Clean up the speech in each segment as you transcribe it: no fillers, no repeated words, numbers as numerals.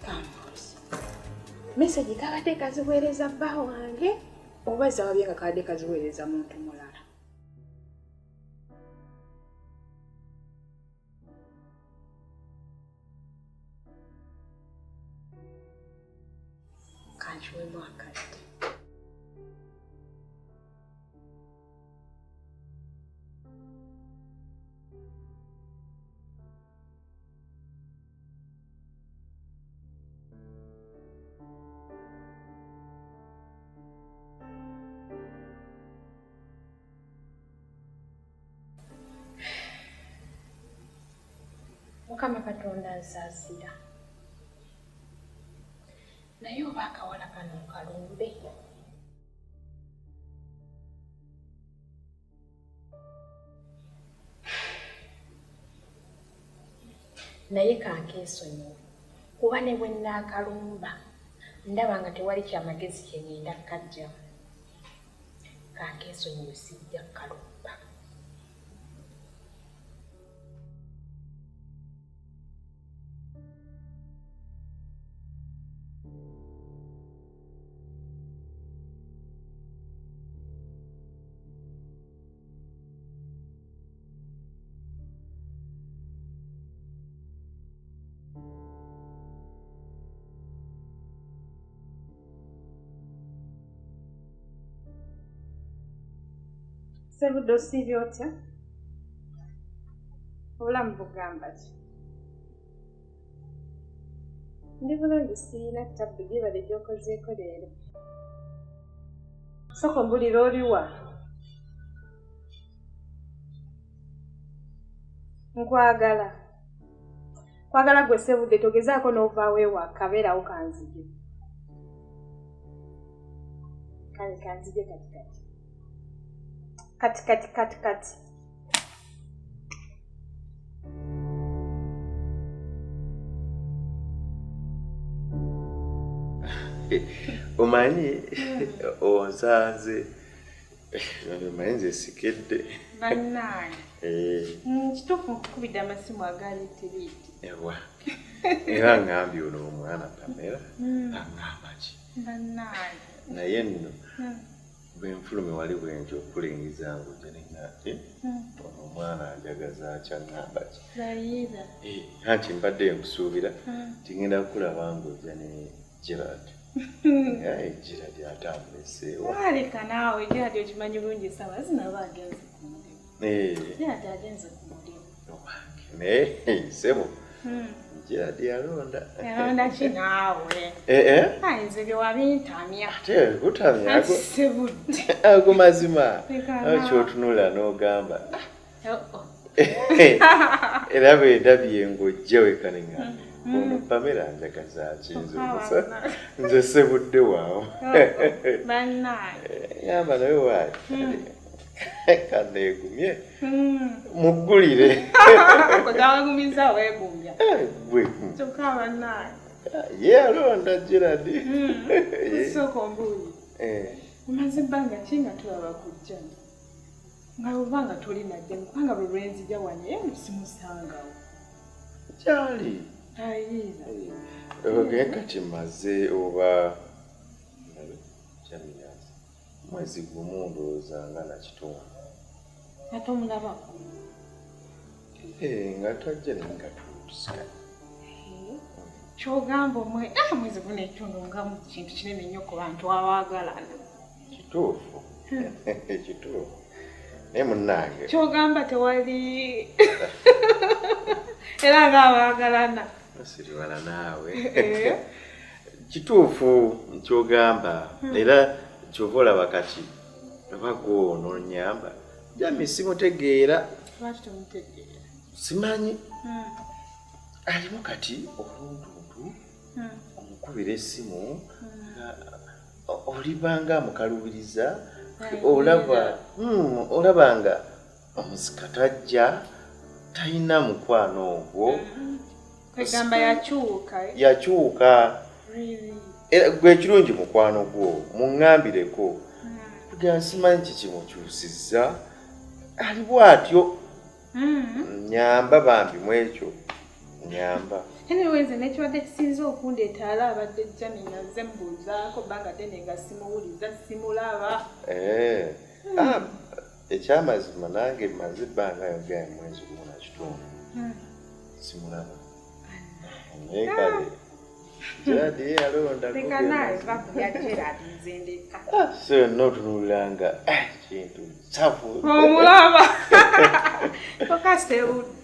Kambuuze. Message kabadde kaziweereza bba wange oba zawabye nga kabadde kaziweereza muntu mulala? Kankiwemu akadde. Mukama Katonda nsaasira. Naye oba akawala kano nkalumbe. Naye kankeesonyiwe kuba ne bwe nnaakalumba ndaba nga tewali kyamagezi kye ngenda kukajjamu. Kankeesonyiwe sijja kukalumba. Sebudde osiibye otya? Obulamu bugamba ki? Ndi bulungi siyina ttabbu gyebale gy'okozeeko leero. Sooka ombulire oliwa? Nkwagala. Kwagala gwe Sebudde togezaako n'ovaawo ewaka beerawo kanzije. Kale kanzije kati kati. Kati kati kati kati. Omanyi onsanze omanyi nze sikedde. Bannange. Eh. Kituufu nkukubidde amasimu agaliitiriiti. Ewa. Era ngambye ono omwana Pamela aŋŋamba ki? Bannange. Naye nno bwe nfulume wali bwentyo okulingiza ng'ojja ne ŋŋamba ono omwana anjagaza kyaŋŋamba ki? Zayira. Eh, anti mbadde nkusuubira nti ngenda kukulaba ng'ojja ne Gerald. Naye Gerald ate amuleseewa. Aleka naawe Gerald okimanyi bulungi essaawa zino aba agenze ku mulimu. Eh. Gerald agenze ku mulimu. Owange naye ssebo Gerald yalonda. Yalonda ki naawe? Eh eh. Ayi nze bye wabintamya. Ate kutamya Anti Sebudde. Ago mazima. Leka Awo naawe. ky'otunula n'ogamba. Oh, oh. Era bwe ndabye ng'ojja weka ne ŋŋamba ono Pamela anjagaza ki nze omusa nze Sebudde waawo. Bannange. Ŋŋamba naye waayi kaneegumye muggulire. Kwegawegumiza weegumya. Gwe. Kyokka bannange. Ye alonda Gerald. Sooka ombuulire. Omaze ebbanga ki nga tulaba kujja? Nga oba nga toli najja kubanga buli lwe nzija wano eno simusangawo. Kyali. Ayiira. Okay, kati maze oba mwezi gumu ndowooza nga na kitundu. Ate omulabako? Nga tajja naye nga tusikana. Ky'ogamba omwezi guno ekitundu nga kintu kinene nnyo ku bantu abaagalana. Kituufu. Kituufu. Naye munnange. Ky'ogamba tewali era ng'abaagalana. Siriwala naawe. Kituufu ky'ogamba era ky'ova olaba kati oba gwe onoonyamba Jami simutegeera. Lwaki tomutegeera? Simanyi. Alimu kati oluntuntu omukubira essimu olibanga amukalubiriza olaba olaba nga omusika tajja talina mukwano ogwo. Kwegamba yakyuka. Yakyuka. Era gwe ekirungi mukwano gwo muŋŋambireko. Kugira simanyi kikimukyusizza ali bw'atyo. Nyamba bambi mu ekyo nyamba. Anyway, nze nekibadde kisinze okundeeta ala abadde Jani nga mbuuzaako bbanga ddene nga simuwuliza simulaba. Eh. Ah, ekyamazima nange mmaze ebbanga yogera mwezi gumu na kitundu simulaba. Naye kale Gerard ye yalonda. Leka naawe va ku bya Gerard, nze ndeka. So yonna otunuuliranga kintu kyafu. Omulaba toka sewudde.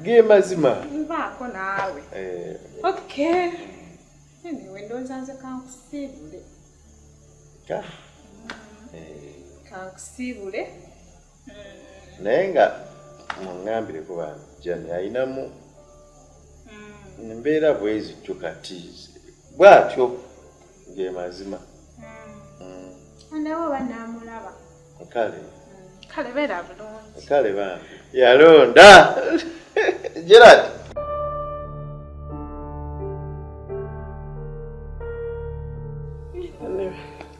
Ge mazima. Nvaako naawe. Okay. Anyway, ndowooza nze kankusiibule. Kankusiibule. Naye nga muŋŋambireko bambi, Jani ayinamu embeera bwezityo kati bw'atyo ge mazima. Nawe oba naamulaba. Kale. Kale beera bulungi. Kale bambi. Yalonda. Gerard.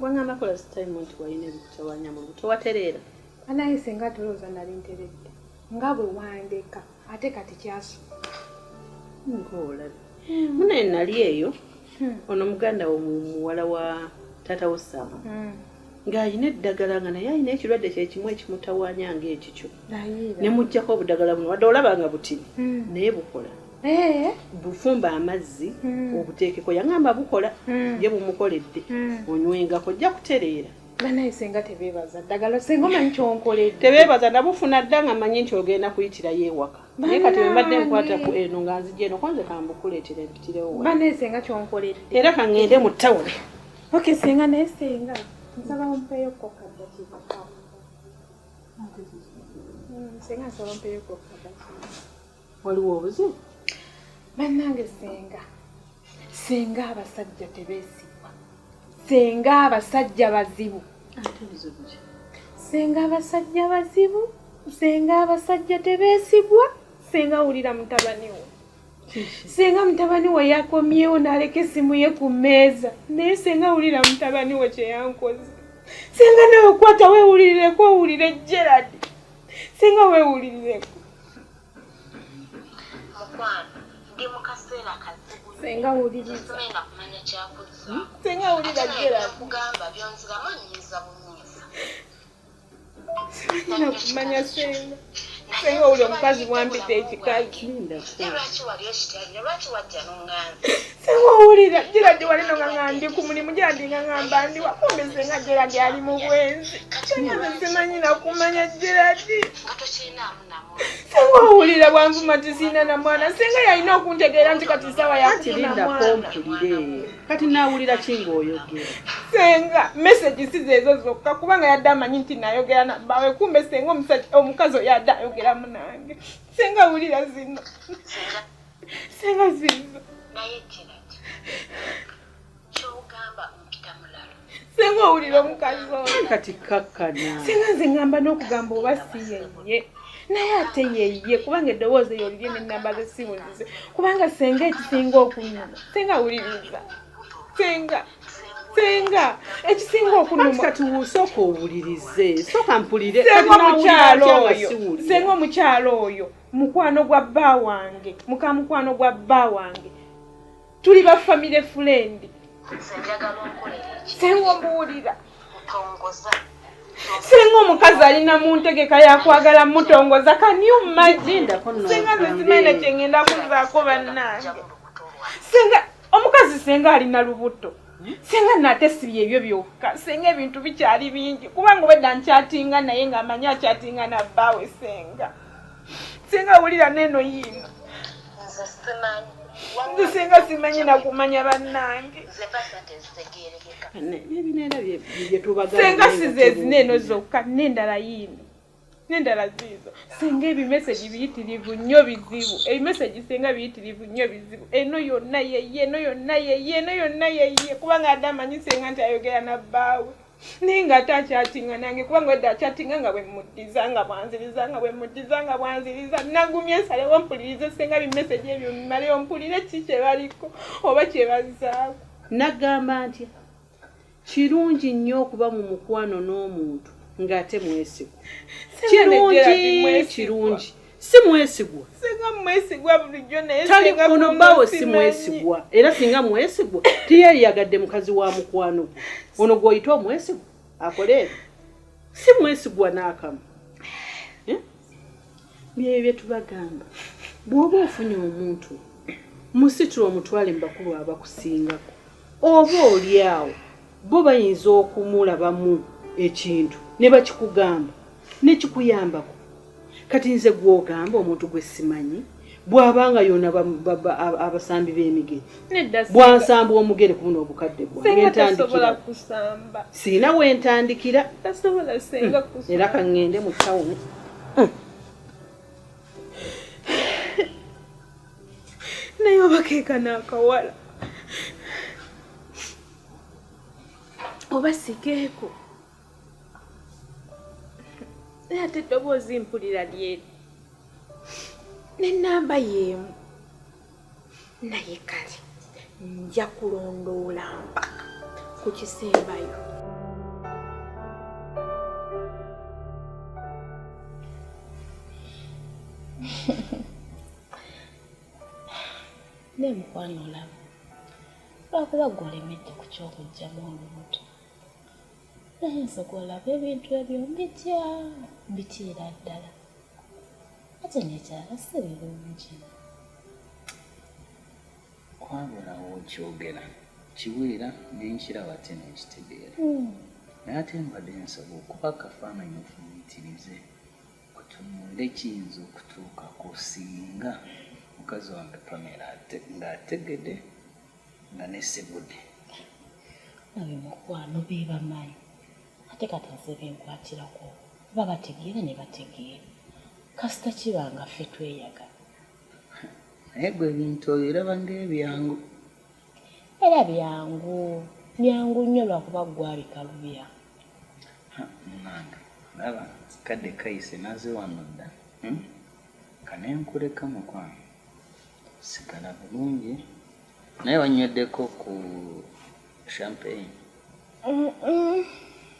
Wangamba kola time nti walina ebikutawanya mu lubuto, watereera? Banaye singa tulowooza nali nteredde nga bwe wandeka ate kati kyasukka. Ng'olabe. Munaye nali eyo ono muganda wo muwala wa taata wo Saamu ng'alina eddagala nga naye alina ekirwadde kyekimu ekimutawaanya ng'ekikyo. Ne muggyako obudagala buno wadde olaba nga butini naye bukola. Bufumba amazzi obuteekeko, yaŋŋamba bukola ye bumukoledde onywengako ojja kutereera. Banaye senga tebeebaza ddagala, senga omanyi kyonkoledde. Tebeebaza, nabufuna dda nga mmanyi nti ogenda kuyitirayo ewaka. Naye kati bwe mbadde nkwata ku eno nga nzija eno kwanze kambukuleetera empitirewo wano. Banaye senga kyonkoledde. Era kaŋŋende mu ttawuni. Okay senga, naye senga nsaba ompeeyo ko kaddakiika kamu. Senga nsaba ompeeyo ko kaddakiika. Waliwo obuzibu? Bannange senga, senga abasajja tebeesigwa. Senga abasajja bazibu. Ate buzibu ki? Senga abasajja bazibu. Senga abasajja tebeesigwa. Senga wulira mutabani wo. Senga mutabani we yakomyewo n'aleka essimu ye ku mmeeza. Naye senga wulira mutabani we kye yankoze. Senga nawe kwata weewulirireko owulire Gerard. Senga weewulirireko. Mukwano, ndi mu kaseera kazibu. Senga wuliriza. Simanyi kumanya kyakuzzaako. Senga wulira Ate naye Gerard. by'okugamba byonziramu nnyiiza bunyiiza. Simanyi na kumanya senga. Senga wulira omukazi bwampita ekikazi. Naye lwaki wali okitalira? Lwaki wajja n'oŋŋamba? Senga owulira Gerard walino nga nga ndi ku mulimu, Gerard nga ngamba ndi wa, kumbe senga Gerard ali mu bwenzi. Senga nze simanyi na kumanya Gerard. Nga tokirinaamu na mwana. Senga owulira bwanvuma nti sirina na mwana. Senga yalina okuntegeera nti kati ssaawa ya Anti kufuna lindako mwana. mpulire. Kati naawulira ki ng'oyogera? Senga message si zeezo zokka kubanga yadde amanyi nti nayogera na bbaawe, kumbe senga omukazi oyo yadde ayogeramu nange. Senga wulira zino. Senga zizo. Naye Gerard, ky'ogamba mpita mulalo. Senga owulira omukazi oyo. Kati kakkana. Senga nze ŋŋamba n'okugamba oba si yeye. Naye ate yeye kubanga eddoboozi eryo lirye n'ennamba z'essimu nzize. Kubanga senga ekisinga okunnuma. Senga wuliriza. Senga. Senga ekisinga okunnuma. Kati sooka owulirize. Sooka mpulire. Senga omukyalo oyo. Siwulira. Senga omukyalo oyo mukwano gwa bba wange. Muka mukwano gwa bba wange. Tuli ba family friend. Nze njagala onkolere ekintu. Senga ombuwulira. Ntongoza. Senga omukazi alina mu ntegeka yakwagala mutongoza. Can you imagine? Lindako nno Senga nze ogambe. simanyi na kye ngenda kuzaako bannange. Njamu lubuto lwange. Senga omukazi senga alina lubuto. Senga nate si byebyo byokka. Senga ebintu bikyali bingi kubanga obwedda nkyatinga naye ng'amanyi akyatinga na bbaawe senga. Senga wulira n'eno yiino. Nze simanyi. Nze senga simanyi na kumanya bannange. Nze mpa ssente ezitegeerekeka. Ebino era bye tubagamba. Senga si ze zino eno zokka n'endala yiino. N'endala ziizo. Senga ebimesegi biyitirivu nnyo bizibu. Ebimesegi senga biyitirivu nnyo bizibu. Eno yonna yeye, eno yonna yeye, eno yonna yeye. Kubanga adde amanyi senga nti ayogera na bbaawe. Naye ng'ate akyatinga nange kubanga wedde akyatinga nga bwe muddiza nga bwanziriza nga bwe muddiza nga bwanziriza. Nagumye nsalewo mpulirize senga bimesegi ebyo mmaleyo mpulire ki kye baliko oba kye bazzaako. Nagamba ntya kirungi nnyo okuba mu mukwano n'omuntu ng'ate mwesigwa. Senga ne Gerard Kirungi mwesigwa. kirungi. Si mwesigwa. Singa mwesigwa bulijjo naye tali ono bbaawo si mwesigwa. Era singa mwesigwa tiyaliyagadde mukazi wa mukwano gwe. Ono gw'oyita omwesigwa akole ebyo. Si mwesigwa n'akamu. Byebyo bye tubagamba. Bw'oba ofunye omuntu musitula omutwale mu bakulu abakusingako. Oba oli awo bo bayinza okumulabamu ekintu ne bakikugamba ne kikuyambako. Kati nze gw'ogamba omuntu gwe simanyi bw'abanga yonna abasambi b'emigere bwansamba omugere ku buno obukadde bwange ntandikira siina we ntandikira era ka ŋŋende mu tawuni. Naye oba keekano akawala oba sikeeko naye ate eddoboozi mpulira lyeri n'ennamba y'emu naye kale nja kulondoola mpaka ku kisembayo. Naye mukwano olaba lwakuba ggwe olemedde ku ky'okuggyamu olubuto naye nze gw'olaba ebintu ebyo mbitya mbitiira ddala ate n'ekirala si birungi. Kwabula w'okyogera kiwulira ne nkiraba ate nenkitegeera naye ate mbadde nsaba okuba akafaananyi ofumiitirize otunuule kiyinza okutuukako singa mukazi wange Pamela ng'ategedde nga nesegudde. Nawe mukwano beebamanyi ate kati nze benkwatirako oba bategeera ne bategeera kasita kiba nga ffe tweyagala. Naye gwe ebintu obiraba ng'ebyangu. Era byangu byangu nnyo lwakuba ggwe abikalubya. Munange laba kadde kayise naze wano dda kanenkuleka mukwano sigala bulungi naye wanyweddeko ku champagne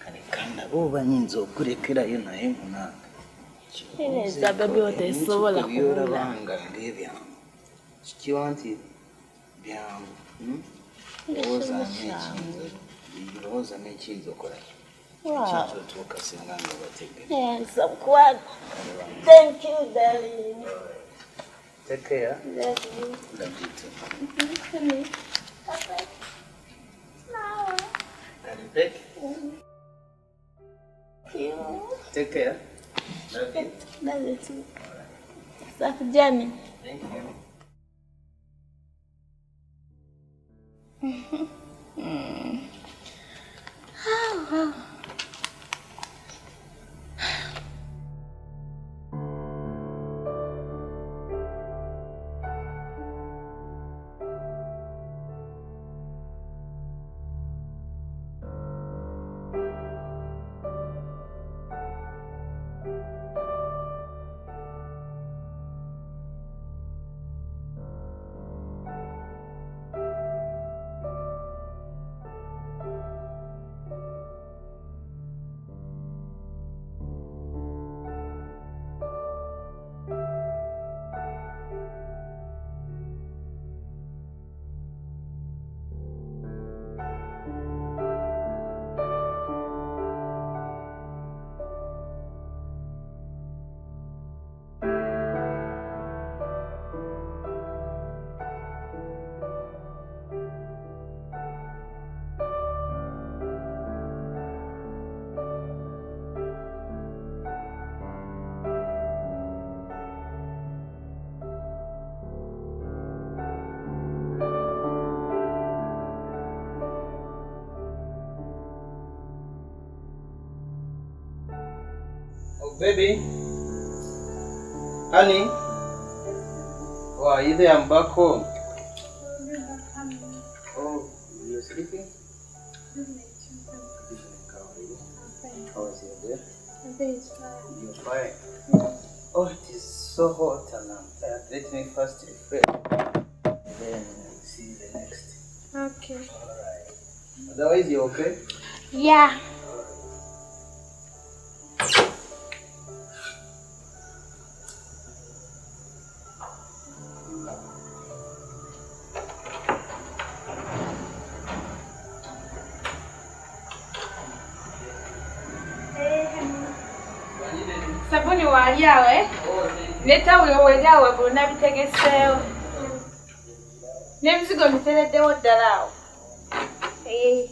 kale kandaba oba nyinza okulekerayo naye munange Eza baby otesobola kubula. Byolabanga ng'ebyangu kikiwa nti byangu lowooza lowooza n'ekiyinza okola ekiyinza otuuka singa nga bategere. Yes, mukwano. Thank you, darling. Take care. Love you. Love you too. Bye. Kale. You. Take care. Love you. Love you too. Safe journey. Thank you. Oh, wow. Oh, baby. Honey. Oh, are you there? I'm back home. Oh, you're sleeping? How are you? How was your day? You're fine. Oh, it is so hot and I'm tired. Let me first refresh. Then see the next. Okay. All right. Otherwise, you're okay? Yeah. Sabuni waali awo eh? Ne tawulo weri awo waggulu nabitegeseewo. N'emizigo mbitereddewo ddala awo. Eh.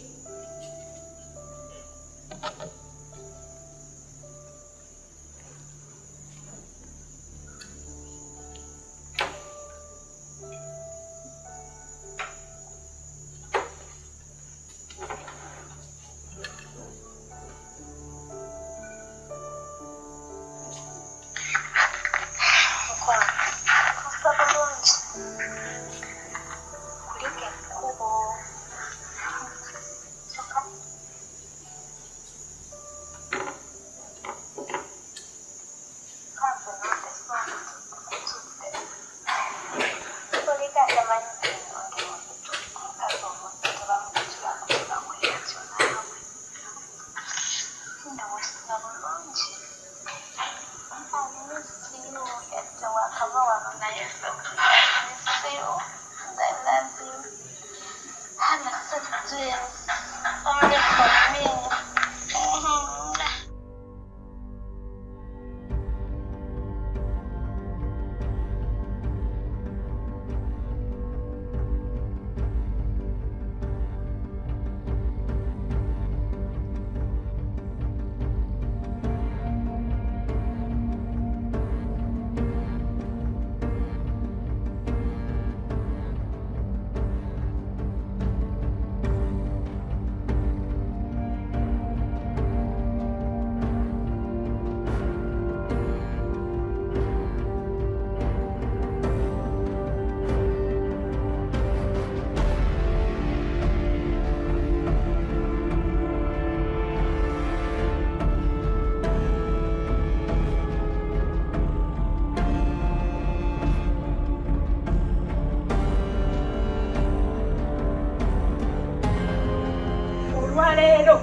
Olwaleero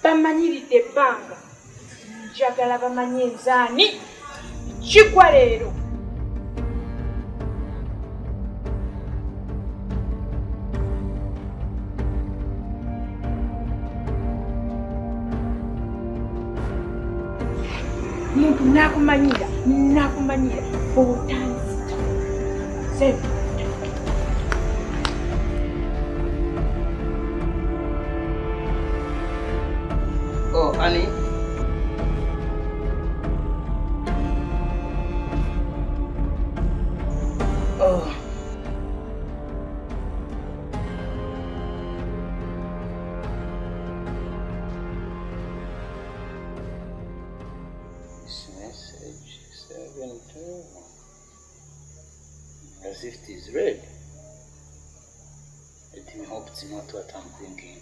bamanyiridde ebbanga, njagala bamanye enzaani kigwa leero. Muntu nakumanyira nakumanyira otanzita seven. Oh, honey. Oh. This message 7-2. As if it is red. Let me hope it's not what I'm thinking.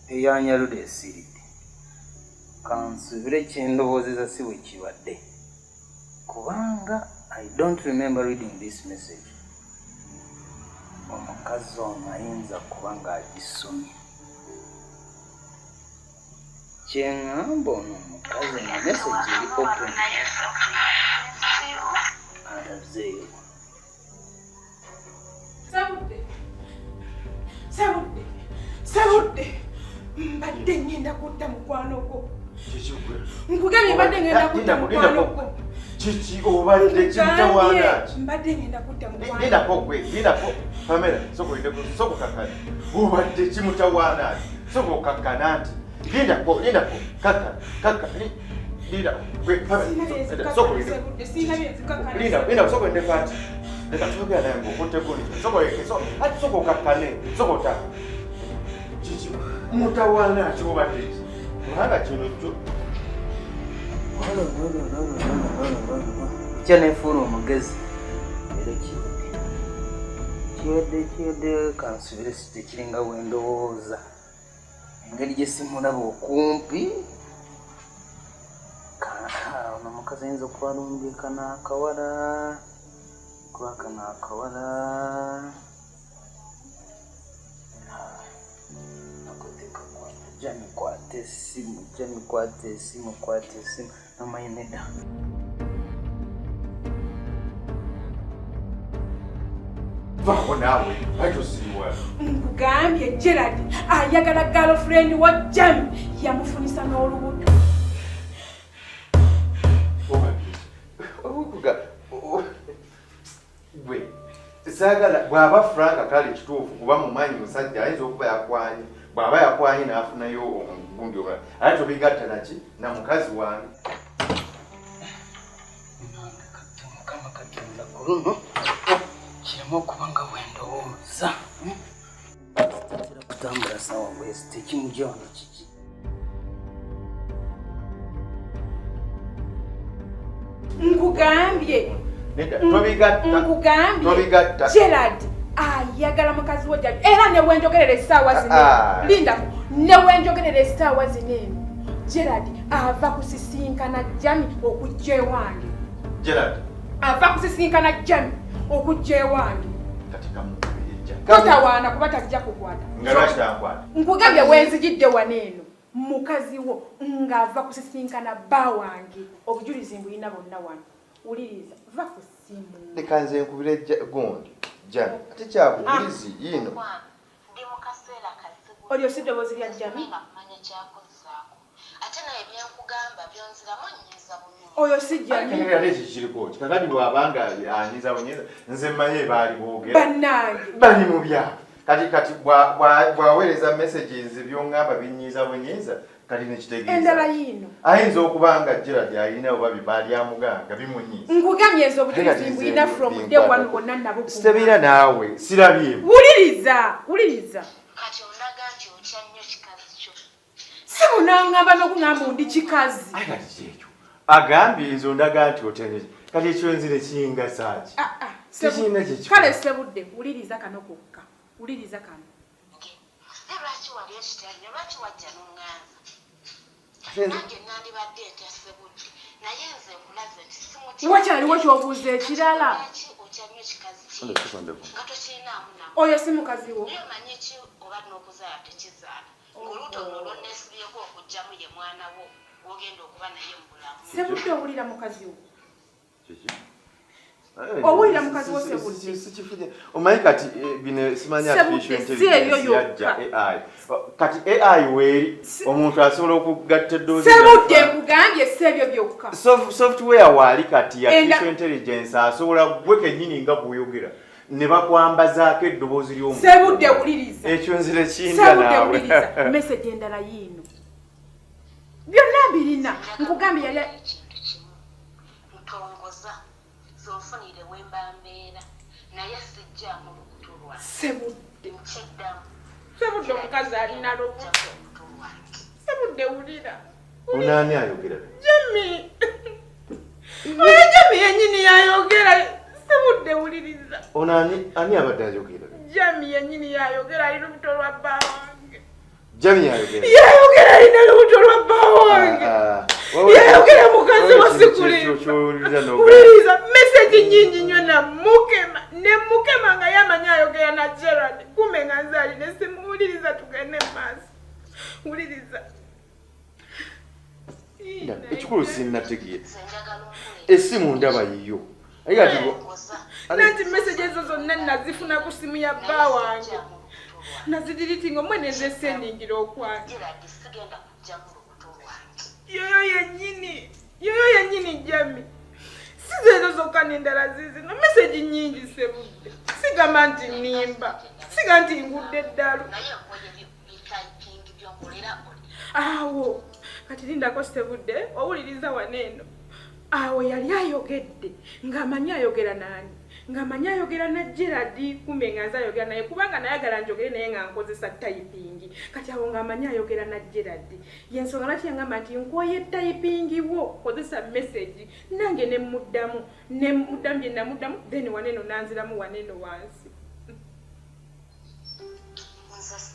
Eyanyalude esiridde kansubire kyendowoozeza si bwe kibadde kubanga I don't remember reading this message. Omukazi ono ayinza kuba ng'agisomye. Kyeŋŋamba ono omukazi na message eri open alazeewo. Sabudde, sabudde, sabudde. Mbadde ngenda kutta mukwano gwo. Nkugambye mbadde ngenda kutta mukwano gwo. Kiki obadde kimutawaana ki? Mbadde ngenda kutta mukwano. Lindako gwe, lindako. Pamela, soko lindako, soko kakkana. Obadde kimutawaana ki? Soko kakkana nti. Lindako, lindako, kakkana, kakkana. Linda, gwe Pamela, soko lindako. Linda, linda, soko lindako ati. Leka twogera naye ng'okutte gundi. Soko leke, soko, ati soko kakkane, soko ta. Kiki mutawaana ki obadde ki? Kubanga kino kyo. Kya nefuula omugezi leero kiwedde. Kiwedde kiwedde kansubire si tekiringa bwe ndowooza. Engeri gye simulaba okumpi ono omukazi ayinza okuba alumbye kano akawala kuba kano akawala Jami kwata essimu, Jami kwata essimu, kwata essimu, nomanyi nedda. Vaako naawe, lwaki osiriwala? Nkugambye Gerald ayagala girlfriend wa Jami, yamufunisa n'olubuto. Gwe saagala bw'aba Frank kale kituufu kuba mumanyi musajja ayinza okuba yakwanye, bw'aba yakwanye n'afunayo omugundi omulala, ate tobigatta naki na mukazi wange. Mukama Katonda ku luno kireme okuba nga bwe ndowooza. Tatera kutambula ssaawa bwezi tekimugya wano kiki? Nkugambye. Tobigatta. Nkugambye. Tobigatta. Gerald ayagala mukazi wo Jami. Era ne wenjogerera essaawa zino. Lindako. Ne wenjogerera essaawa zino eno. Gerald ava kusisinkana Jami okujja ewange. Gerald ava kusisinkana Jami okujja ewange. Kati kamukubire Jami. Totawaana kuba tajja kukwata. Nga lwaki tankwata? Nkugambye wenzijidde wano eno. Mukazi wo ng'ava kusisinkana bba wange. Obujulizi mbulina bwonna wano. Wuliriza, va ku ssimu. Leka nze nkubire gundi Jami. Ate kyabujulizi yiino. Ndi mu kaseera kazibu. Olyo si ddoboozi lya Jami? Kumanya kyakuzzaako. Ate naye bye nkugamba byonziramu nnyiiza bunyiiza. Oyo si Jami. Ate ekyo kiriko ki? Kakati bw'abanga anyiiza bunyiiza, nze mmanyi baali boogera. Bannange. Bali mu byabwe. Kati kati bw'aweereza messages by'ongamba binnyiiza bunyiiza, kati nekitegeeza. Endala yiino. Ayinza okuba nga Gerald alina oba bye baali amugamba bimunyiiza. Nkugambye nze obujulizi mbulina from day one bwonna nabukuuma. Sitebiira naawe, sirabyemu. Wuliriza, wuliriza. Kati ondaga nti otya nnyo kikazi kyo. Si munangamba n'okungamba ndi kikazi. Aye kati ki ekyo? Agambye nze ondaga nti otya nnyo. Kati ekyo nzire kingasa ki? Tekirina kye kikola. Kale Sebudde, wuliriza kano kokka. Wuliriza kano. Naye lwaki wali ekitya nnyo? Lwaki wajja n'oŋŋanza? Nange nandibadde ntya Sebudde, naye nze nkulaze nti simutya. Wakyaliwo ky'obuuza ekirala? Lwaki otya nnyo kikazi ki nga tokirinaamu namu? Oyo si mukazi wo. Naye omanyi ki oba n'okuzaala tekizaala? Ng'olubuto luno lw'onneesibyeko okuggyamu ye mwana wo gw'ogenda okuba naye mu bulamu. Sebudde owulira mukazi wo? Owulira mukazi wo Sebudde? Omanyi kati bino simanyi artificial intelligence yajja AI. Kati AI weeri omuntu asobola okugatta eddoboozi. Sebudde nkugambye si ebyo byokka. Software waali kati artificial intelligence asobola gwe kennyini nga bw'oyogera ne bakwambazaako eddoboozi ly'omuntu. Sebudde wuliriza. Ekyo nzire kinda naawe. Sebudde wuliriza. Message endala yiino. Byonna mbirina. Nkugambye yali ekintu kimu. Ntongoza zonfunire we mba mbeera naye sijjaamu lubuto lwange. Sebudde. Nkiddamu. Sebudde omukazi alina lubuto. Sebudde wulira. Ono ani ayogera? Jami. Oyo Jami yennyini yayogera. Sebudde wuliriza. Ono ani abadde ayogera? Jami yennyini yayogera alina lubuto lwa bba wange. Jami yayogera. Yayogera alina lubuto lwa bba wange. Yayogera mukazi wa sikulimba. Wuliriza message nnyingi nnyo namukema. Ne mukema nga yamanyi ayogera na Gerald. Kumbe nga nze alina essimu. Wuliriza tugende mu maaso. Wuliriza. Ekikulu sinnategeera. Essimu ndaba yiyo. Nanti message ezo zonna nazifuna ku ssimu ya bba wange. Nazidiritinga omwe ne nzesendingira okwange. Yoyo yennyini. Yoyo yennyini Jami. Si zeezo zokka n'endala ziizino. Message nnyingi Sebudde. Sigamba nti nnimba. Siga nti ngudde eddalu. Awo kati lindako Sebudde owuliriza wano eno. Awo yali ayogedde ng'amanyi ayogera naani, ng'amanyi ayogera na Gerald, kumbe nga nze ayogera naye kubanga nayagala njogere naye nga nkozesa typing. Kati awo ng'amanyi ayogera na Gerald. Y'ensonga lwaki yangamba nti nkooye typing wo, kozesa message. Nange ne mmuddamu, ne mmuddamu bye namuddamu, then wano eno nanziramu wano eno wansi.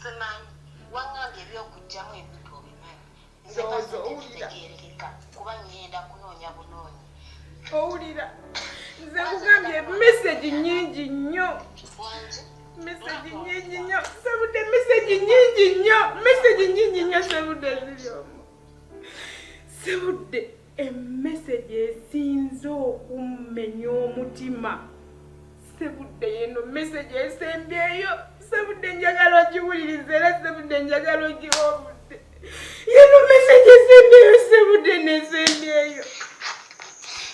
Simanyi waŋŋambye eby'okuggyamu embuto obimanyi. Nze Ndowooza nga owulira. tebitegeerekeka kuba ŋŋenda kunoonya bunoonyi. Owulira, nze nkugambye mesegi nyingi nnyo. Wangi? Mesegi nyingi nnyo Sebudde, mesegi nyingi nnyo, mesegi nyingi nnyo Sebudde ziri omwo. Sebudde, emesegi esinze okummenya omutima Sebudde yeno mesegi esembyeyo. Sebudde, njagala ogiwuliriza, era Sebudde njagala ogiwa obudde. Yeno mesegi esembyeyo Sebudde, nesembyeyo,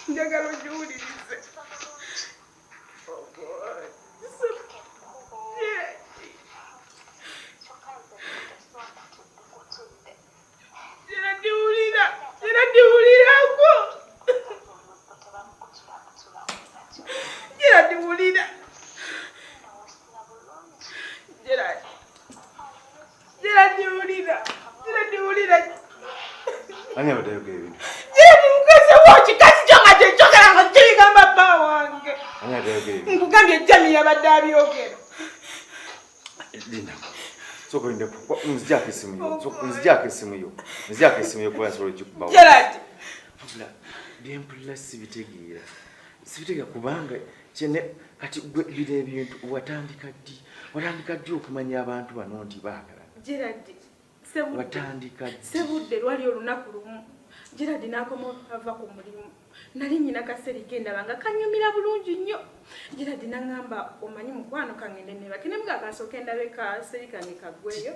njagala ogiwulirize. Oh God. Sebudde. Kyokka nze teswakutudde kutudde. Era ndiwulira, era ndiwulirako. Omutto tebamukutulakutula batyo. Era ndiwulira. Nawosina bulungi. Gerard, Gerard ndiwulira, Gerard ndiwulira. Ani abadde ayogera ebintu? Gerard, mukazi wo, kikazi kyo nga kyekyogera nga kibigamba bba wange. Ani abadde ayogera ebintu? Nkugambye Jami yabadde abyogera. Linda. Sooka olindeko. Nzigyako essimu yo. Nzigyako essimu yo. Nzigyako essimu yo kuba nsobola ogikubawo. Gerard. Wabula byempulira sibitegeera. Sibitegeera kubanga kyene kati gwe bino ebintu watandika ddi? Watandika ddi okumanya abantu bano nti baagalana? Gerard, Sebudde. Watandika ddi? Sebudde, lwali olunaku lumu Gerard n'akoma ava ku mulimu, nali nyina kaserike ndaba nga kanyumira bulungi nnyo. Gerard n'aŋŋamba, "Omanyi mukwano, kangende nebake." Nemuga, "Kansooke ndabe kaseri kange kaggweyo."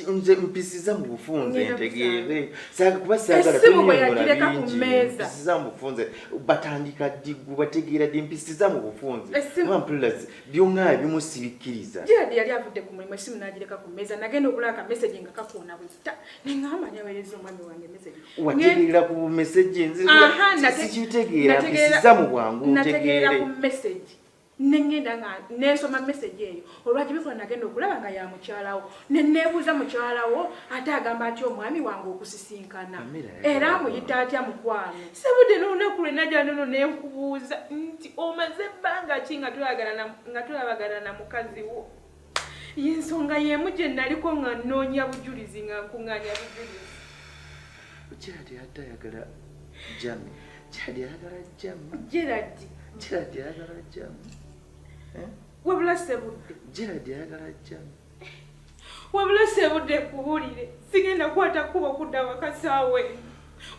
Nze mpisiza mu bufunze. Ngenda. Ntegeere. Kuba saagala Essimu bwe kunnyonnyola yagireka ku bingi. mmeeza. Mpisiza mu bufunze, batandika ddi? Gwe bategeera ddi? Mpisiza mu bufunze. Essimu- Kuba mpulira byonna ebimu sibikkiriza. Gerard yali avudde ku mulimu, essimu n'agireka ku mmeeza. Nagenda okulaba ka message nga kakoona bwezita, neŋŋamba, "Nyaweereza omwami wange message." Wategeerera ku message? Nze Aha, sikitegeera. Mpisiza mu bwangu nategeera ntegeere. ku message, neŋŋenda nga nensoma message eyo. Olwagibikola nagenda okulaba nga ya mukyalawo, neneebuuza, mukyalawo ate agamba atya omwami wange okusisinkana? Amira Era yagala amuyita atya mukwano? Sebudde, n'olunaku lwe najja nono nenkubuuza nti omaze ebbanga ki nga tulabagana na mukazi wo, yensonga y'emu gye naliko nga nnoonya bujulizi, nga nkuŋŋaanya bujulizi. Gerard ate ayagala Jami. Gerard ayagala Jami. Gerard. Gerard ayagala Jami. Eh? Wabula Sebudde. Gerard ayagala Jami. Wabula Sebudde, kuwulire, sigenda kukwata kkubo kudda waka saawa eno,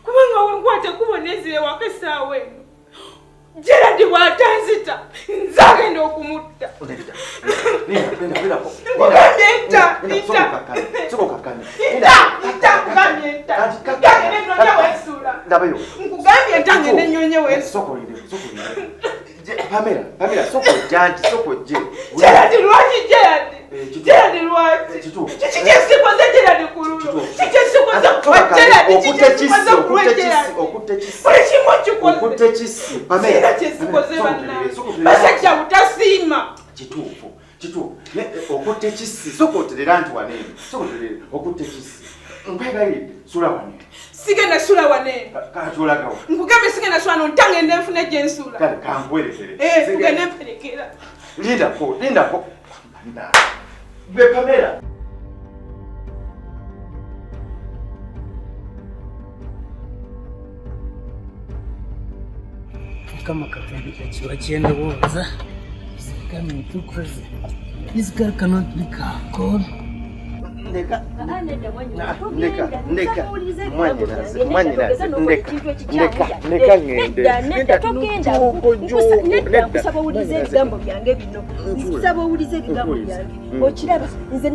kubanga wenkwata ekkubo nenzira ewaka essaawa eno, Gerard bw'atanzita nze agenda okumutta. Nedda. Linda, linda, linda. Nkugambye nta, nta. Sooka okakkane. Nta, nta, nkugambye nta. Nkugambye nenoonya wensuula. Ndabayo. Nkugambye nta, ngende nnyonye wensuula. Sooka olinde, sooka olinde. Pamela, Pamela, sooka ojja nti, sooka ojje. Gerard, lwaki Gerard? Eh, kituufu. Gerard, lwaki? Eh, kituufu. Kiki kyesikoze Gerard ku lulwo? Kituufu. Kiki kyesikoze Sooka kuwa okakkane. Gerard? Kiki Okutte kyesikoze kissi, kuwa okutte Gerard? kissi, okutte kissi. Buli kimu okikoze. Okutte kissi. Pamela. Sirina kyesikoze. Sooka oterere, Bannange, sooka oterere. basajja butasiima. Kituufu, kituufu. Okutte kissi, sooka oterera nti waneeno. Sooka oterere, okutte kissi. Nkwegayiridde, sula waneeno. Sigenda sula waneeno. Kati olagawo? Nkugambye sigenda sula no, ntangende nfune gye nsula. Kale kankuwerekere. Eh, tugende mperekera. Lindako, lindako. Gwe Pamela. Mukama Katonda, kiba kyendowooza is becoming too crazy. This girl cannot lick her alcohol. Ndeka. Ndeka, ndeka. Mwannyinaze, mwannyinaze, ndeka, ndeka, ndeka ŋŋende. Nedda, togenda. Nedda, nkusaba owulize ebigambo byange bino. Nkusaba owulize ebigambo Nkuwuliza. byange. Okiraba nze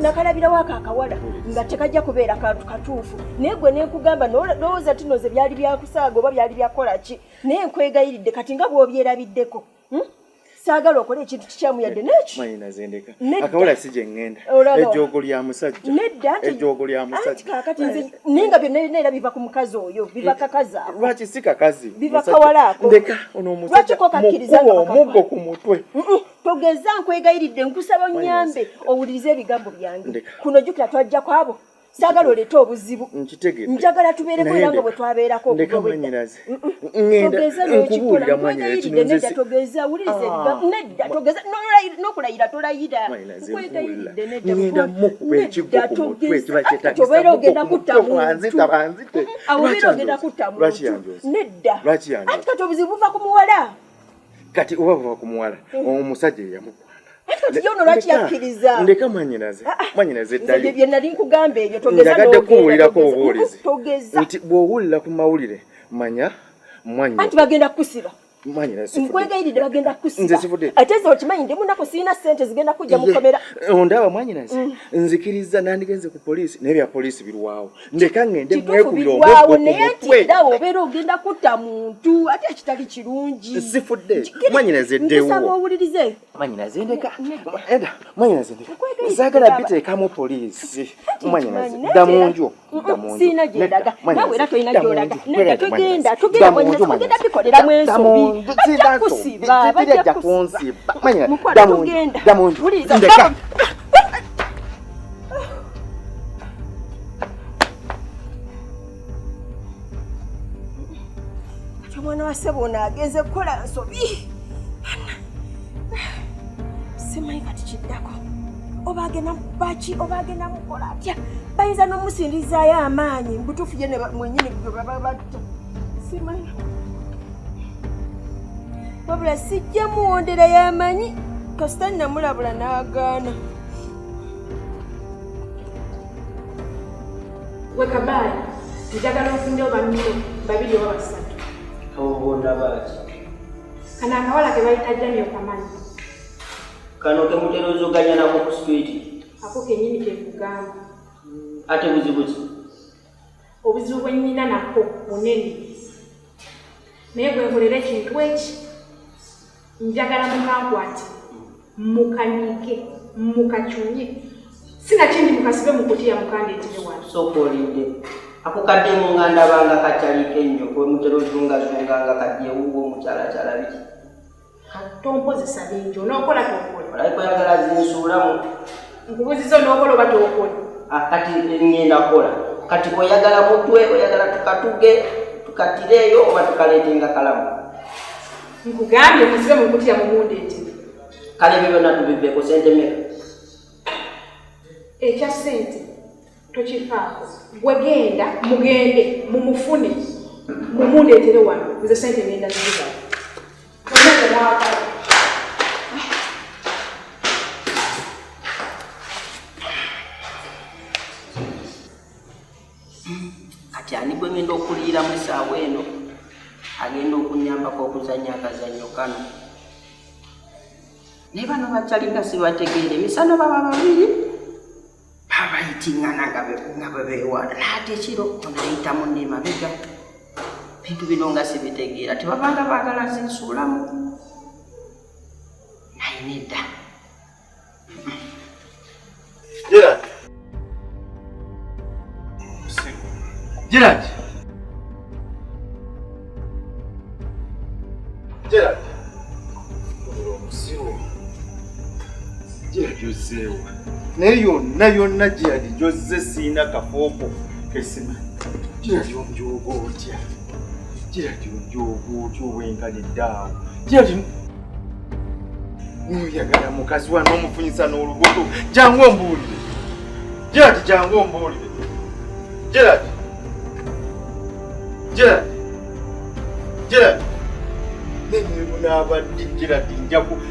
nakalabirawo ako akawala nga tekajja kubeera kantu katuufu, naye gwe nenkugamba lowooza nti noze byali byakusaaga oba byali byakukola ki, naye nkwegayiridde kati nga bw'obyerabiddeko, Saagala okole ekintu kikyamu yadde neki. Mwannyinaze, ndeka. Nedda. Akawala si gye ŋŋenda. Olaba. Ejjoogo lya musajja. Nedda nti Ejjoogo lya anti musajja. kaakati nze naye nga byonna byonna era biva ku mukazi oyo, biva kakazi ako. Lwaki si kakazi? Biva Musajja. kawala ako. Ndeka, ono omusajja Lwaki ko kakkiriza mukuba nga bakakuba? omuggo ku mutwe. Togeza, nkwegayiridde, nkusaba onyambe owulirize ebigambo byange. Ndeka. Kuno jjukira twajja kwabo. Saagala oleete obuzibu. Nkitegedde. Njagala tubeereko Naye era nga ndeka. bwe twabeerako Ndeka okuva bwedda. mwanyinaze. Ŋŋenda Togeza n'okikola, nkubuulira mwanyinaze kino nkwegayiridde nze nedda si togeza, wuliriza Ah. ebigambo, nedda togeza, n'okulayira tolayira. Mwanyinaze Nkwegayiridde nkubuulira. nedda, Ŋŋenda mukuba nedda, ekiggo ku mutwe togeza. ekiba Ate kyetaagisa obeera ogenda muko ku kutta mutwe muntu. banzita banzite. Awo Lwaki obeera ogenda anjooza? kutta Lwaki muntu. yanjooza? Nedda. Lwaki yanjooza? Anti kati obuzibu buva ku muwala. Kati oba buva ku muwala, omusajja eyamukwana. Anti kati ye ono lwaki Ndeka, yakkiriza? Ndeka mwanyinaze. Mwanyinaze Nze ddayo. bye nali nkugamba ebyo togeza Njagadde n'ogenda, kuwulirako togeza. obuwulizi. Togeza. Nti bw'owulira ku mawulire manya mwanyi. Anti bagenda kukusiba. Mwanyinaze sifudde. Nkwegayiridde bagenda kukusiba. Nze sifudde. Ate nze okimanyi ndi munaku sirina ssente zigenda kujja mu kkomera. Ondaba mwanyinaze nzikiriza nandigenze ku poliisi naye bya poliisi birwawo ndeka ŋŋende Kituufu mwekubira birwawo omuggo ku naye nti mutwe era obeera ogenda kutta muntu ate ekitali kirungi. Sifudde. Kiri- Mwanyinaze ddewo. Nkusaba owulirize. Mwanyinaze ndeka eda mwanyinaze ndeka Nkwegayiridde saagala baba. biteekamu poliisi mwanyinaze Nkimanyi, naye dda mu era- nju dda mu nju Sirina gye Nedda, ndaga. mwanyinaze, Naawe era tolina dda mu gy'olaga. nju. Nedda, Mwanyinaze, togenda, dda togenda mu nju, mwanyinaze, ogenda mwanyinaze. bikoleramu Dda mu ensobi. nju, Bajja sirina nsobi. kusiba, bajja Tebajja kusiba. kunsiba. Mwanyinaze, Mukwano, dda mu nju, togenda. dda mu nju. Wuliriza, Ndeka. baba. Kati omwana wa ssebo ono agenze kukola nsobi. Simanyi kati kiddako oba agenda baki oba agenda mukola atya, bayinza n'omusindizaayo amaanyi mubutuufu ye ne mwennyini gwe baba batta. Simanyi wabula sijja muwondera y'amanyi kasita namulabula n'agaana. Gwe kabaali, njagala ofundewo banno babiri oba basatu. Abo bonna baaki? Kano akawala ke bayita Jami okamanyi? Kano ke mutera ozuganya nako ku street. Ako kennyini ke nkugamba. Ate buzibu ki? Obuzibu bwe nnina nako bunene. Naye bwe nkolera ekintu eki, njagala mukankwate, mukanyige, mukacunye. Sinakindi mukasibe mu kutiya mukandeetere wano. Sooka olinde. Ako kaddemu nga ndaba nga kakyaliiko ennyo kwe mutera ozungazunga nga kaddi ewuwo omukyalakyala biki. Tompozesa bingi, onookola tokola. Olabika oyagala zinsuulamu. Nkubuuziza onookola oba tokola? Kati ŋŋenda kukola. Kati oyagala mutwe, oyagala tukatuge, tukatireeyo oba tukaleete nga kalamu? Nkugambye musibe mu kutiya mumundeetere. Kale ebyo byonna tubiveeko, ssente mmeka? Ekya ssente tokifaako. Gwe genda mugende mumufune mumundeetere wano, nze ssente ŋŋenda zizibawa. Mwena temwagala. Kati ani gwe ŋŋenda okuliiramu essaawa eno agenda okunnyambako okuzannya akazannyo kano? Naye bano bakyalinga sibategeera, emisana baba babiri babayitingana nga bwe beewaana, naye ate ekiro ono ayita munne emabega. Bintu bino nga sibitegeera, tebabanga baagala zinsuulamu. Naye nedda. Gerald. Gerald. Gerald. Omusiru. Gerald ozzeewa. Naye yonna yonna Gerald gy'ozze sirina kafooko kesimanyi. Gerald onjooga otya? Gerald onjooga otya obwenkanidde awo? Gerald n'oyagala mukazi wa n'omufunyisa n'olubuto. Jangu ombuulire. Gerald jangu ombuulire. Gerald. Gerald. Gerald. Nebunaabadde Gerald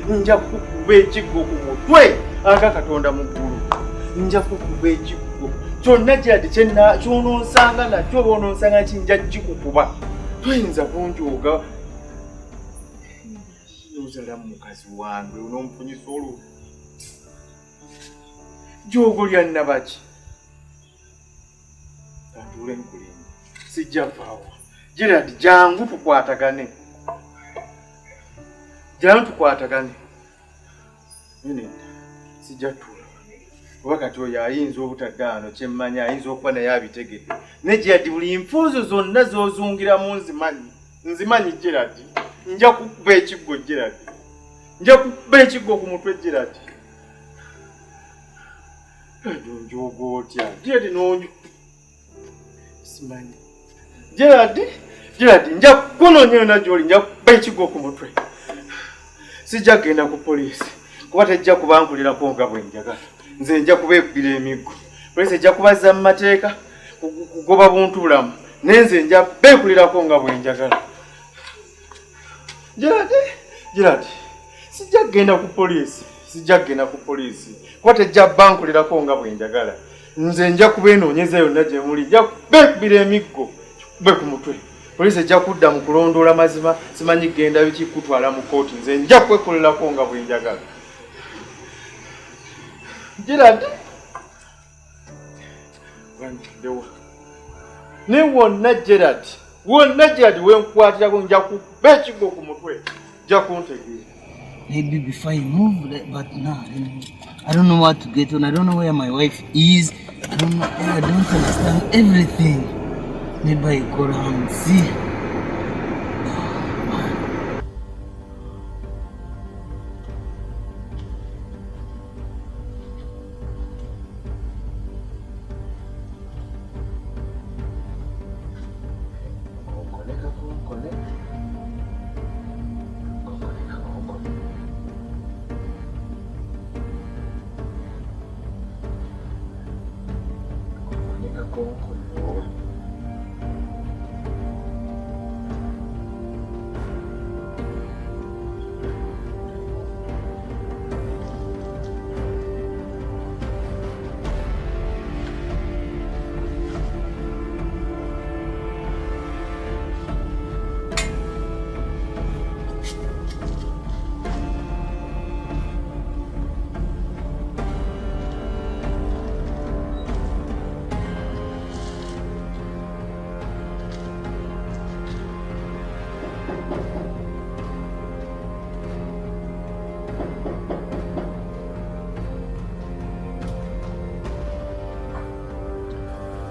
nja kukuba ekiggo ku mutwe aga Katonda mu ggulu. Nja kukuba ekiggo. Kyonna Gerald ky'onoonsanga nakyo oba onoonsanga ki nja kukikukuba. Toyinza kunjooga. Nozala mukazi wange onoomufunyisa olwo. Jjoogo lya nnabaki. Kantuule nkulinde. Sijja vaawo. Gerald jangu tukwatagane. Jangu tukwatagane. Nedda sijja tuula. Kuba kati oyo ayinza obutadda wano kye mmanyi ayinza okuba naye abitegedde. Ne Gerald buli nfuuzo zonna z'ozungiramu nzimanyi. Nzimanyi Gerald. Nja kukuba ekiggo Gerald. Nja kukuba ekiggo ku mutwe Gerald. Njoga otya? Gerald n'onjo. Simanyi. Gerald, Gerald nja kunoonya yonna gy'oli nja kuba ekigwo ku mutwe. Sijja kugenda ku poliisi kuba tejja kubankulirako nga bwe njagala. Nze nja kubeekubira emiggo. Poliisi ejja kubazza mu mateeka kugoba buntu bulamu. Naye nze nja beekulirako nga bwe njagala. Gerald, Gerald, sijja kugenda ku poliisi. Sijja kugenda ku poliisi kuba tejja bankulirako nga bwe njagala. Nze nja kubeenoonyeza yonna gye muli. Nja kubeekubira emiggo kikube ku mutwe. Poliisi ejja kudda mu kulondoola mazima, simanyi genda biki kutwala mu kkooti. Nze nja kwekolerako nga bwe njagala. Gerald, ne wonna Gerald, wonna Gerald wenkukwatirako nja kukuba ekigwo ku mutwe, nja kuntegeera. Maybe before I move, but no, I don't know what to get on. I don't know where my wife is. I don't know. I don't understand everything. Maybe I go around and see.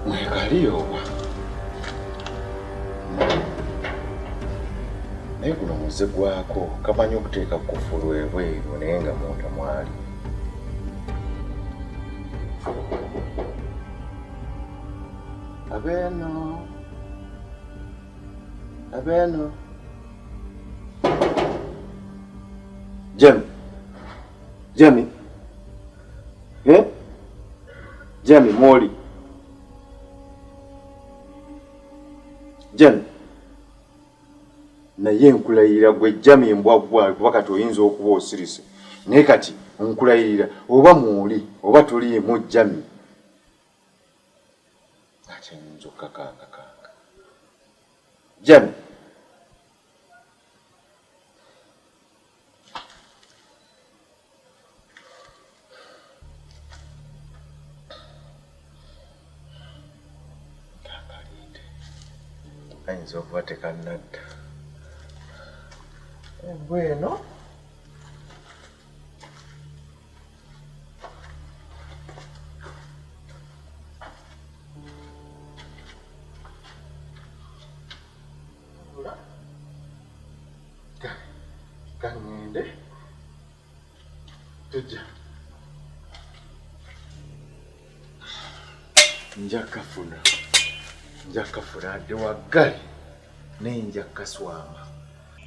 Mwekali oba naye guno muze gwako kamanyi okuteeka kufulu ebweru naye nga munda mwali. Abeeno, abeeno. Jami, Jami, eh? Jami mwoli. Jami, naye nkulayirira gwe Jami mbwa gwa kuba kati oyinza okuba osirise naye kati nkulayirira oba mwoli oba toliimu Jami ate nyinza okukakangakanga Jami. Ayinza okuba tekannadda embwa eno. Kaŋŋende tujja nja kafuna, nja kafuna adde waggali naye nja kaswama.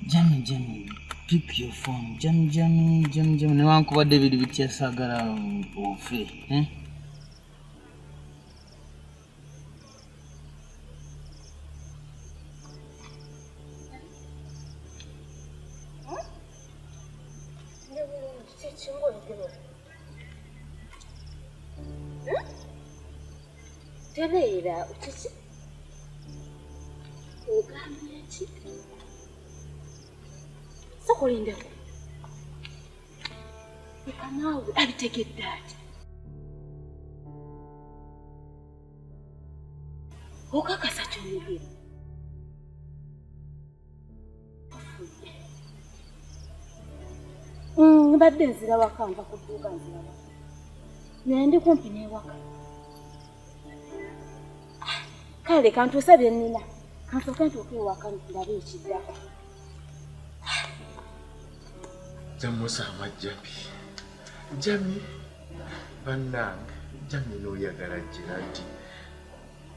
Jami, Jami, pick your phone. Jami, Jami, Jami, Jami. Newankubadde biri bitya saagala ofe. Eh? Tebeera kiki ogambye ki? Sokolindeko leka naawe abitegedde ati okakasa ky'oyogera. Mbadde nzira waka nva ku dduuka nzira waka naye ndi kumpi n'ewaka. Kale kantuuse bye nnina kansooke ntuuke ewaka ndabe ekiddako. Nze musama Jami, Jami bannange. Jami n'oyagala Gerald,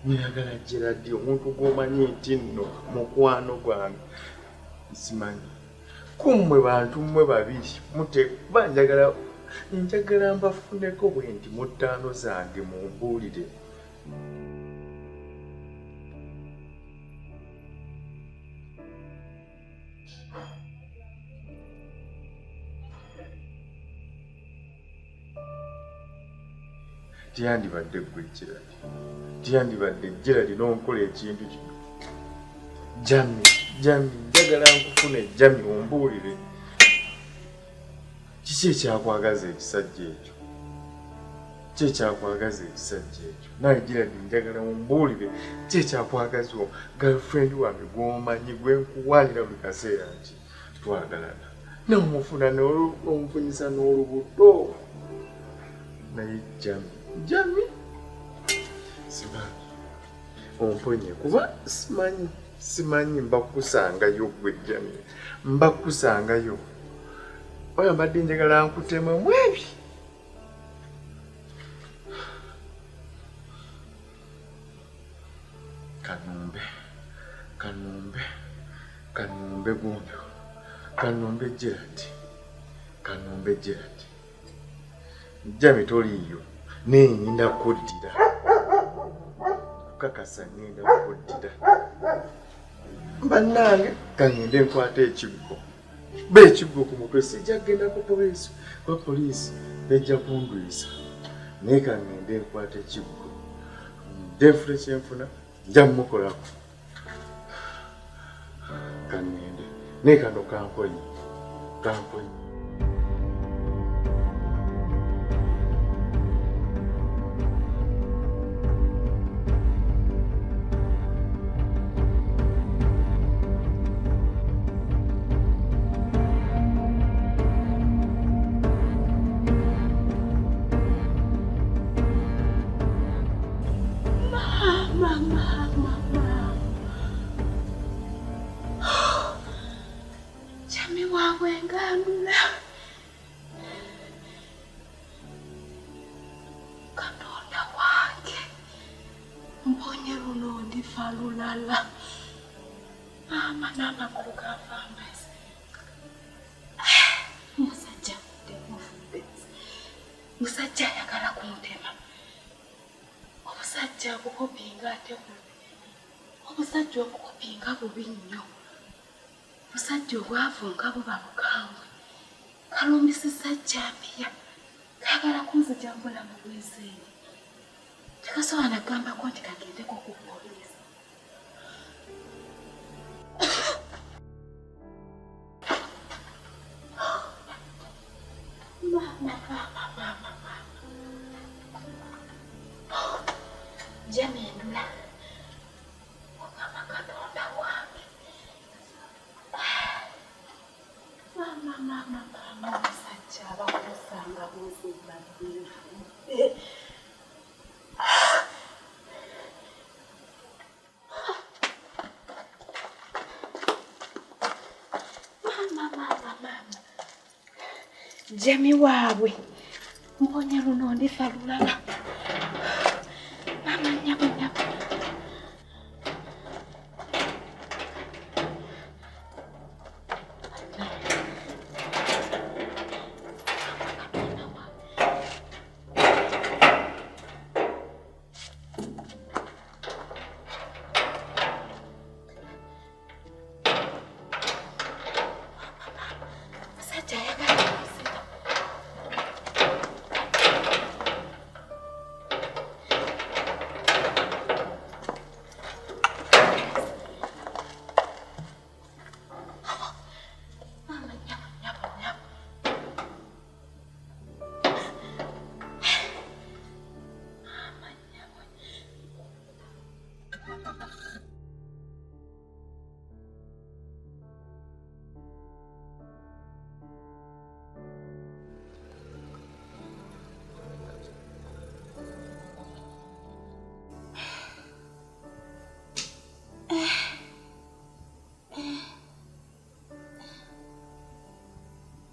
noyagala Gerald omuntu gw'omanyi nti nno mukwano gwange. Simanyi kummwe bantu mmwe babiri mutekuba njagala mbafuneko bwe nti mu ttaano zange mumbuulire. Teyandibadde ggwe Gerald, teyandibadde Gerald n'onkola ekintu kino. Jami, Jami, njagala nkufune Jami ombuulire. Kiki ekyakwagaza ekisajja ekyo? Ki ekyakwagaza ekisajja ekyo? Naye Gerald njagala ombuulire ki ekyakwagaza girlfriend wange gw'omanyi gwe nkuwaanira buli kaseera nti twagalana. N'omufuna n'omufunyisa n'olubuto. Naye Jami, Jami, simanyi omponye kuba simanyi mbakusangayo gwe Jami, mbakusangayo. Oyo mbadde njagala nkuteme mwebi. Kanumbe, kanumbe, kanumbe gundi, kanumbe Gerald, kanumbe Gerald. Jami toliiyo, naye ngenda kuddira. Kukakasa ngenda kuddira. Bannange kangende nkwate ekiggo. Ba ekiggo ku mutwe sijja kugenda ku poliisi, kuba poliisi bejja kundwisa. Naye kangende nkwate ekiggo. Nfune kyenfuna nja mmukolako. Kangende. Naye kano kankonye. Kankonye. Jami waabwe ngandula. Katonda wange mponye luno ndifa lulala. Maama n'amagulu gava amazzi. Musajja nfudde. Musajja ayagala kuntema. Obusajja bukopinga ate bubi. Obusajja obukopinga bubi nnyo. Obusajja obwavu nga buba bukambwe. Kalumbisizza jjambiya. Kaagala kunzija mu bulamu bw'ensi eno. Tekasobola na kugambako nti kagendeko ku poliisi. Maama, maama, maama, maama. Jami endula. Mukama Katonda wange. Maama, maama, maama, omusajja abakusanga buzimba bwefudde. Maama, maama, maama. Jami waabwe. Mponye luno ndifa lulala. Maama, nnyabo, nnyabo. Musajja ayagala kunzita. Maama, nnyabo, nnyabo, nnyabo. Maama, nnyabo.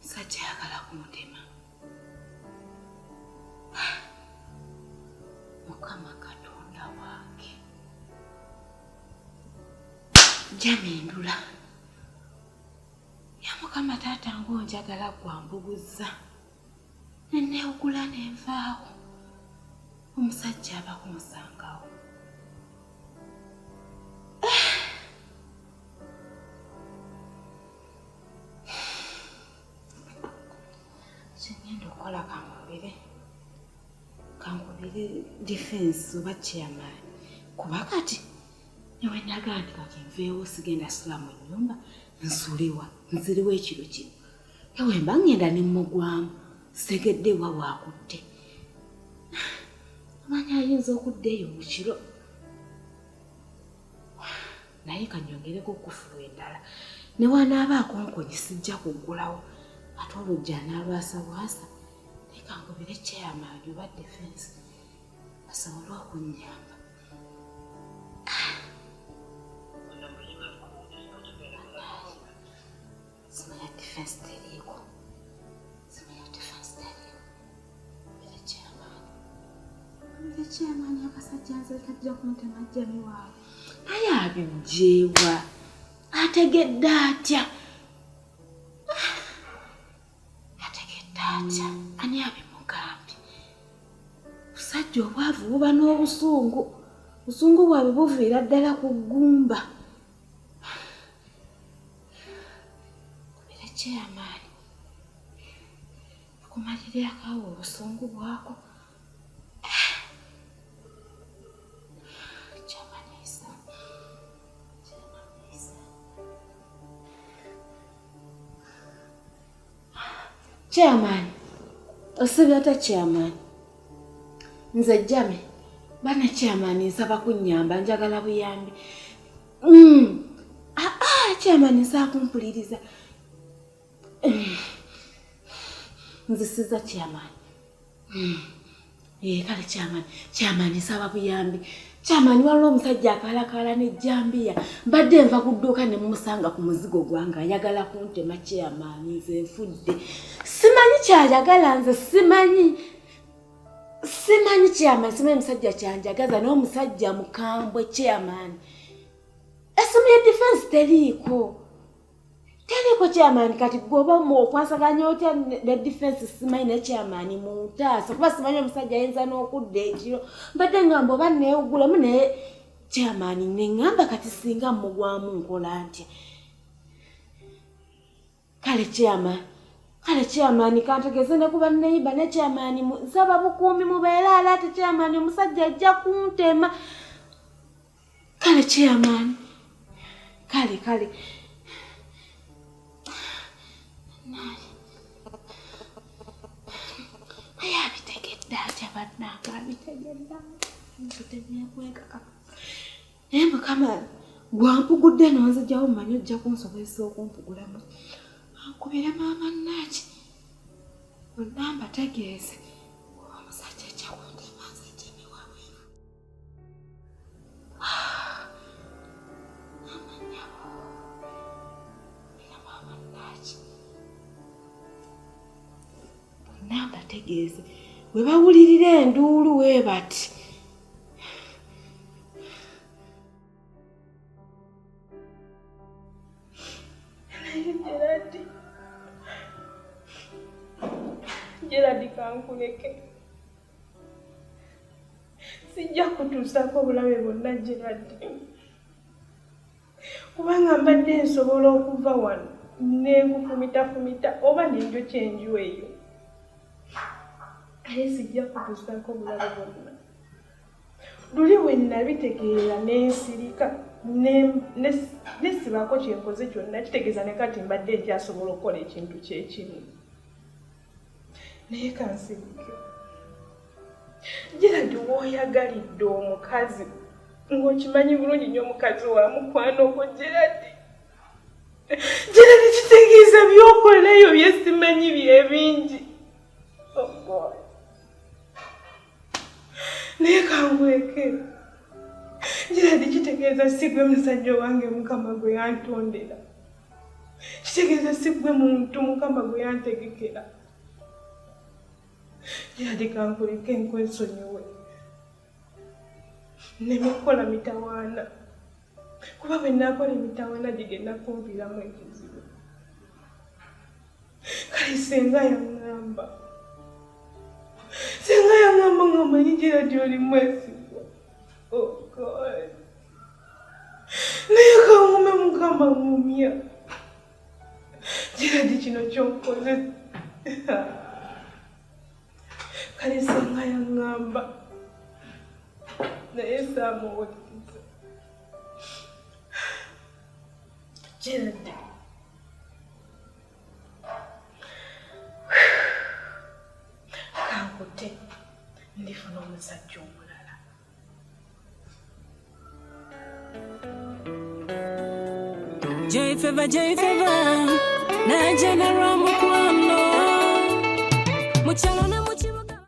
Musajja ayagala kuntema. Jamindula ya Mukama taata ng'onjagala gwambuguzza ne neewugula ne nvaawo omusajja aba kunsangawo. Kyengenda okukola kankubire defense oba chairman kuba kati newe nagaa nti kati nveewo sigenda sula mu nnyumba nsuliwa nziriwo ekiro kino ewe mba ngenda ne mmugwamu sitegedde wa waakutte omanyi ayinza okudda eyo mu kiro naye kanyongereko okufulu endala ne wanaaba akonkonye sijja kuggulawo ate oluggi anaalwasabwasa naye kankubire chairman oba defense asobole okunnyamba. Simanya defense teriiko, simanya defense teriiko. Bire chairman, bire chairman akasajja nze kajja kuntema jjami waabwe naye abijjeewa ategedde atya? Ategedde atya? Ani abimugambye? Busajja obwavu buba n'obusungu, busungu bwabwe buviira ddala ku ggumba. Kubira chairman akumalirako awo obusungu bwako. Chairman ayisa, chairman ayisa. Chairman, osibye otya chairman? Nze Jame, bana chairman nsaba kunnyamba njagala buyambi. Chairman nsaba kumpuliriza. Nzisiza chairman. Kale chairman, chairman nsaba buyambi. Chairman waliwo omusajja akaalakaala n'ejjambiya. Mbadde nva ku dduuka ne mmusanga ku muzigo gwange ayagala kuntema chairman nze nfudde. Simanyi ky'ayagala nze simanyi. Simanyi chairman, simanyi musajja kyanjagaza naye omusajja mukambwe chairman. Essimu ya defense teriiko. Teriiko chairman kati gwe oba okwasaganya otya ne defense simanyi ne chairman muntaasa kuba simanyi omusajja ayinza n'okudda ekiro. Mbadde ngamba oba neewugulamu naye chairman ne ŋŋamba kati singa mmugwamu nkola ntya. Kale chairman, kale chairman kantegeeze ne ku banneyiba ne chairman nsaba bukuumi mubeere ala ate chairman omusajja ajja kuntema. Kale chairman, kale kale. Naye abitegedde atya bannange, abitegedde atya? Nteneekwekaka. Naye Mukama gwampugudde n'onzigyawo mmanyi ojja kunsobozesa okumpugulamu. Ankubire maama Nnaaki bonna mbategeeze omusajja ajja kuntema nze nteme wabweru. Maama nnyabo, era maama Nnaaki bonna mbategeeze bwe bawulirira enduulu we bati. Gerard, Gerard kankuleke. Sijja kutuusaako obulabe bwonna Gerard. Kubanga mbadde nsobola okuva wano ne nkufumitafumita oba ne njokya enju eyo. Naye sijja kutuusaako obulabe bwonna. Luli bwe nabitegeera ne nsirika ne sibaako kye nkoze kyonna kitegeeza ne kati mbadde nkyasobola okukola ekintu kyekimu. Naye kansirike. Gerard w'oyagalidde omukazi ng'okimanyi bulungi nnyo omukazi wa mukwano gwo Gerard. Gerard kitegeeza by'okola eyo bye simanyi bye bingi. Oh God. Naye kankuleke. Gerard kitegeeza si gwe musajja wange Mukama gwe yantondera. Kitegeeza si gwe muntu Mukama gwe yantegekera. Gerard kankuleke nkwesonyiwe. Nneme kukola mitawaana. Kuba bwe naakola emitawaana gigenda kunviiramu ekizibu. Kale senga yaŋŋamba. Senga yaŋŋamba nga omanyi Gerald oli mwesigwa. Oh God. Naye kangume Mukama ŋŋumya. Gerald kino ky'onkoze. Kale senga yaŋŋamba. Naye saamuwuliriza. Gerald. Kankute ndifuna omusajja omulala. Joy Favor, Joy Favor, najja na lwa mukwano. Mu kyalo ne